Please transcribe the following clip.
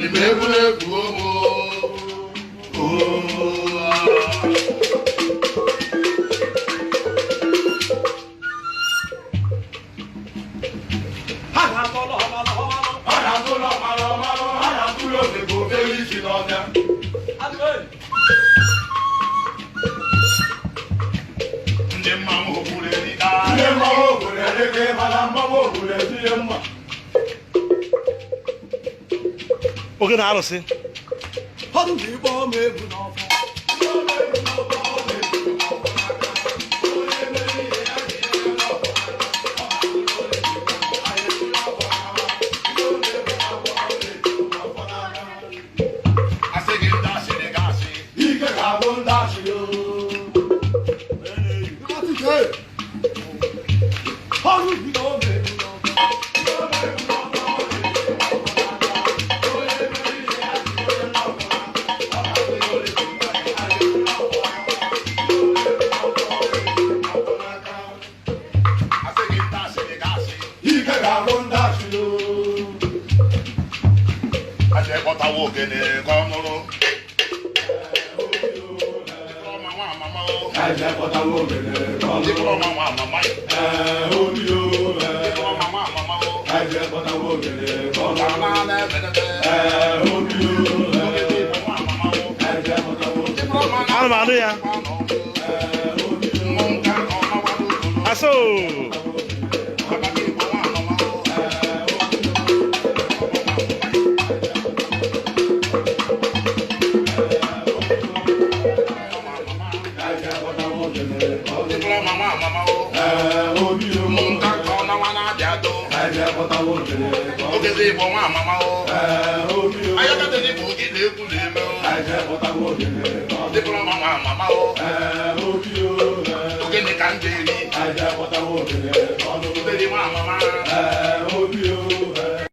Egwuregwu omo. Ha na-atọlọ ọmalụ ọmalụ. Ha na-atụlọ ọmalụ ọmalụ, ha na-atụlọ ofeke ofere isi n'ọbịa. Ndị mmanwụ ogburu erika. Ndị mmanwụ ogburu erika, mana mmanwụ ogburu etinye mma. Oge na-arụsị. Ọrụ bụ ikpe ọma ebu n'ọfọ. Asị gị ndị asịrị gị asị. Ike ga-abụ ndị asịrị o. Ọrụ bụ ikpe ọma ebu n'ọfọ. Asị gị ndị asịrị gị asị. Ike ga-abụ ndị asịrị o. Aja ịkpọtawa ogene ka ọ nụrụ. Dịkọrọ ma nwa amama o. Ejekọtawo ogene ka ọ Dịkọrọ nụrụ. ma nwa amama. Ee, obi o, ee. Dịkọrọ ma nwa amama o. Ejekọtawo ogene ka ọ Ka nụrụ. na na-ebedebe. Ee, obi o, Oge ee. dị bụ nwa amama o. Ejekọtawo ogene. Dịkọrọ ma na- Ana m anụ ya. Ee, obi o. Mmụọ nka ka ọ nawa n'okolo. Aso. Abaka Igbo nwa amama o. Ejekọtawo ogene ka ọ nụrụ. Dịkọrọ ma nwa amama o. Ee, obi o. Mmụọ nka ka ọ nawa na-abịa do. Ejekọtawo ogene ka ọ nụrụ. Oge dị Igbo nwa amama o. Ee, obi o. Ayaka dị Igbo ogene egwu na-eme o. Ejekọtawo ogene ka ọ nụrụ. Dịkọrọ ma nwa amama o. Ee, obi o. Ee. Ogene ka m ga-eri. Ejekọtawo ogene ka ọ nụrụ. Ndị nwa amama. Ee, obi o.